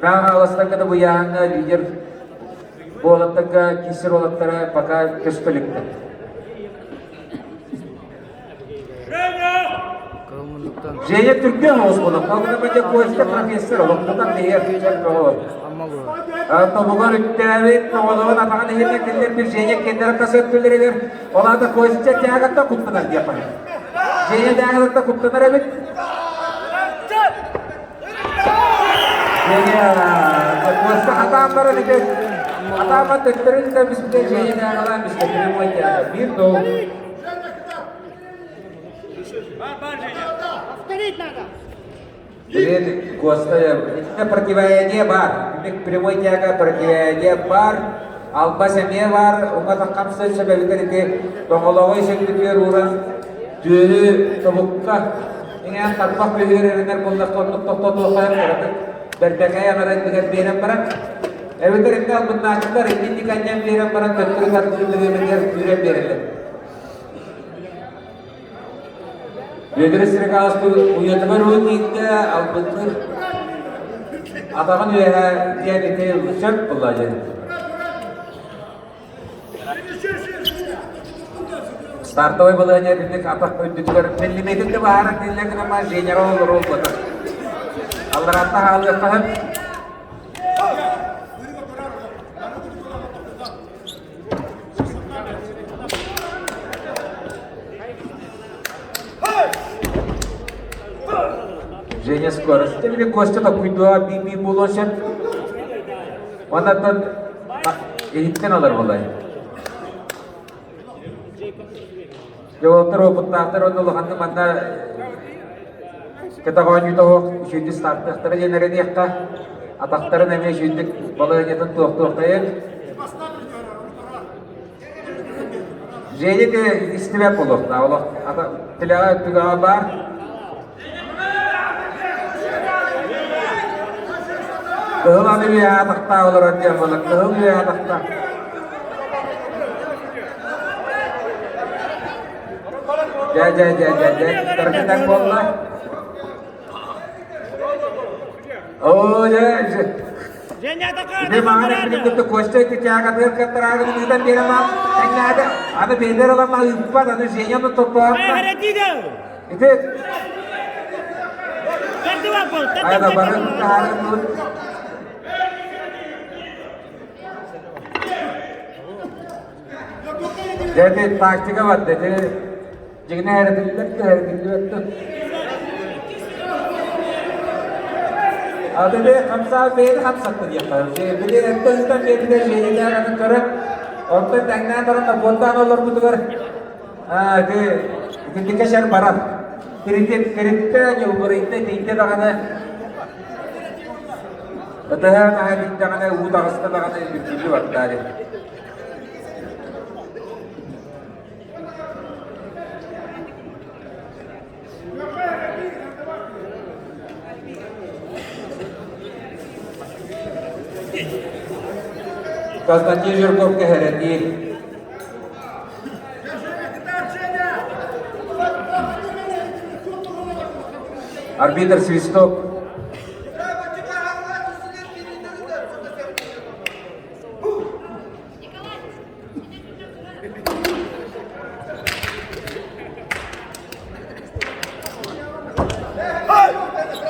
Мэҥэ-Хаҥаластарга да быйааһыҥҥа лидер уолаттарга киирсэр уолаттара пока көстө иликтэр. Женя түргэн оҕус буолан, ол Костя профессор олохтутан биһиэр бөҕө. Тобугар үктээбит, оҕолорун атаҕын иһинэ киллэрбит Женя кендерин тас өттүлэригэр, ол аата Костя тягаттан куттанар диэххэ. Женя тягаттан куттанар эбит. Женя Костя хатаан баран ити хатаан төттөрүн да бүспүтэ Женя тягалаан бүспүтэ прямой тяга. Биир дол. Повторить надо. Блин, Костя, итиннэ противоядие баар. Итинник прямой тяга противоядие баар. Албас эмиэ баар. Уҥа таххамсыт сөбөбүтэр ити тоҥолоҕу исэҥнитигэр ууран түөһү тобукка иҥээн тарбах бөһүөр эрэнэр буоллахха оннук тохтотуохха кыратык бэрбэкэй аҥара иннигэр биэрэн баран эбэтэр иннэ албыннааччылар инник анньан биэрэн баран төттөрү тардыылларыгар түүрэн биэрэллэр. Бүөтүр Стрекаловскай уйатыгар уу тиийдэ, албынныыр атаҕын үөһэ диэн ити сөп буолла диэн. Стартовай балаһыанньа итинник атах үрдүтүгэр миллиметр да баһаарар дииллэр гынан Женяҕа олору буолбатах. Аллараатта хаалыахха сөп. Женя скорость. Били Костя токуйдуа би-би буолуон сөп. Оннаттан иһиттэн алар буолай. Дьолоттор опыттаахтар онно улаханнык манна кэтэх оонньуута оһох үчүгдүк стартыахтара диэн эрэниэххэ. Атахтарын эмиэ үчүгдүк балаһыанньатын туохтуохтайын. Женя те истибэт буолуохтаах. Олох тилэҕэ түгэҕэ баар. Кыһыл аны үөһэ атахтаах олорор диэн буолар. Кыһыл үөһэ атахтаах. Дьэ, дьэ, дьэ, дьэ, дьэ, таргытан буолла. Оо, дьэ, Ити маҥан эппитин кытта Костя ити тягатыгар кыттараагын ыытан биэрэн тэҥнээтэ. Аны бэйдэр ылан ыыппат, аны Женя ону тотоотто. Ити Айда бары таһааран Дьэ, ити тактика барда. Ити дьиҥинэ эрэтиллэр да эрэтиллибэт да. Аты бэйэ хамсаа бэйэни хамсатта диэххэ. Били эрдэ ыытан биэрбитэ Женялээх атын көрөн, онтон тэҥнээн баран нобуонтаан олорбутугар аа ити итинникэ шар барар. Киритин кириттэ, ньылбырыйда, итийдэ даҕаны ытыһаан аһа итинтэҕинэ уу таҕыста даҕаны бүттүллү бардаары. Константин Жирков кэһэрэтии. Арбитр свисток.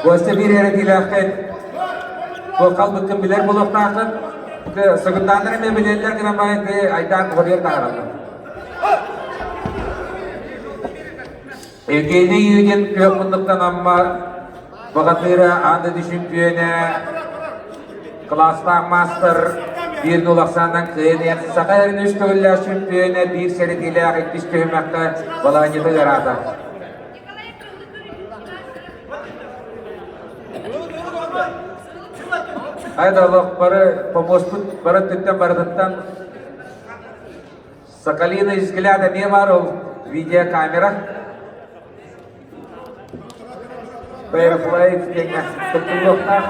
Костя биир эрэтиилээххин туох халбыккын билэр буолуохтааххын. Сыгындааннар эмиэ билэллэр гынан баран айдаан хоруйар таһаараллар. Евгений Юдин күөх муннуктан Амма баҕатыыра аан дойду чөмпүйүөнэ, кылаастаах маастар биир нул ахсаанынан кыайан Саха эрин үс төгүллээх чөмпүйүөнэ биир сэрэтиилээх иккис түһүмэххэ балаһыанньата ыараата. Хайда олох бары помостпут бары өттүттэн барытыттан Соколиный взгляд эмиэ баар ол видеокамера. Firefly диэҥҥэ туттуллуохтаах.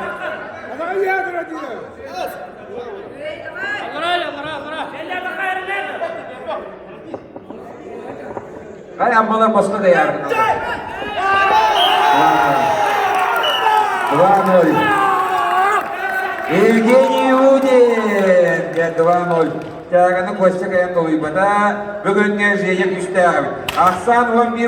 Хай аммалар босхо даяргын. 2-0. Евгений Удин! Диэн 2-0. Тяганы Костя кайан толуйбата. Бүгүҥҥэ Женя күүстээх эбит. Ахсаан 11.